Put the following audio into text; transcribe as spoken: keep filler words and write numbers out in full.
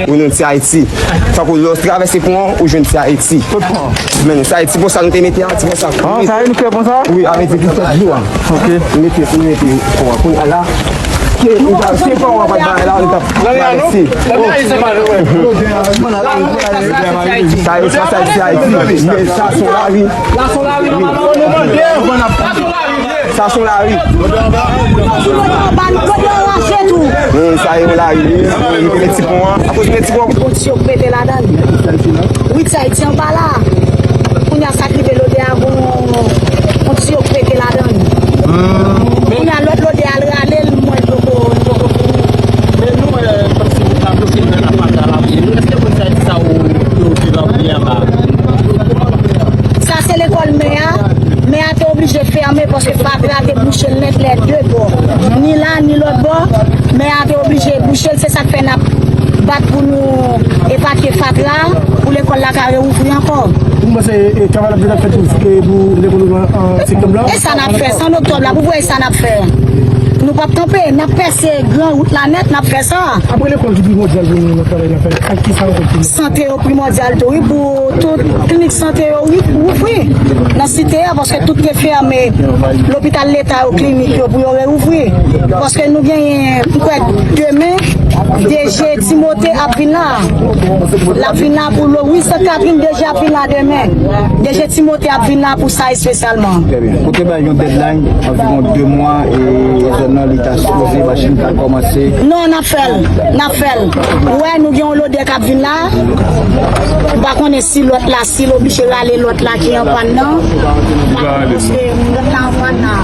Ou nan ti Ayiti. Tankou lè w travèse pon an, ou jwenn ti Ayiti. Men se Ayiti pon sa nou te mete a, ti pon sa. Ah, sa nou fè pon sa? Wi, avè di ki fè dlo a. Ok. Mete, mete pon an. Kounye a la, ke, se pon an pa t bay la, nou t ap travèse. Sa yo, sa, sa, se Ayiti. Men sa se yon lari. Sa se yon lari. Anba nou kote anraje tou. Wi, sa e yon lari, wi. Wi, nou te met ti pon an. Akoz met ti pon. Gon ti yo k pete ladan l. Wi, ti Ayiti anba la. Kounye a sa k rive lodè a gon, gon ti yo k pete ladan l. Kounye a lòt lodè a l rale l, mwen l poko, l poko fini. Men nou, eh, kòmsi nou ta bloke nan fatra la, nou, èske moun sa yo, yo viv anpil anba? Sa se lekòl mè a. Mè a te oblije fèmen paske fatra te bouche l nèt lè de bò. Ni la, ni lòt bò. Mè a te oblije bouche l. Se sa k fè n ap bat pou nou evakye fatra a, pou lekòl la ka reouvri ankò. Ou panse, e, travay la ap fèt pou, e, pou lekòl ouvri an septanm la? E sa n ap fè, se an oktòb la, pou w wè sa n ap fè. Nou p ap kanpe, n ap pèse gran wout la nèt, n ap fè sa. Apre lekòl ki primòdyal pou nou nan travay n ap fè, ak ki sa ankò ki... Sante yo primòdyal tou, wi, pou tout klinik sante yo, wi, ouvri nan site a, paske tout te fèmen. Lopital leta yo, klinik yo, pou yo reouvri. Paske nou genyen, m kwè, demen, D G Timote ap vin la. L ap vin la pou lo-, wi, Sent Katrin, D G ap vin la demen. D G Timote ap vin la pou sa espesyalman. Trè byen. Ou te bay yon deadline, anviwon de mwa, e zòn nan, li ta sipoze, machin ta kòmanse. Non, n ap fè l. N ap fè l. Ou wè, nou gen yon lodè k ap vin la. M pa konnen si lòt la, si l oblije rale lòt la ki an pàn nan. M pa konnen si lòt la an pàn nan.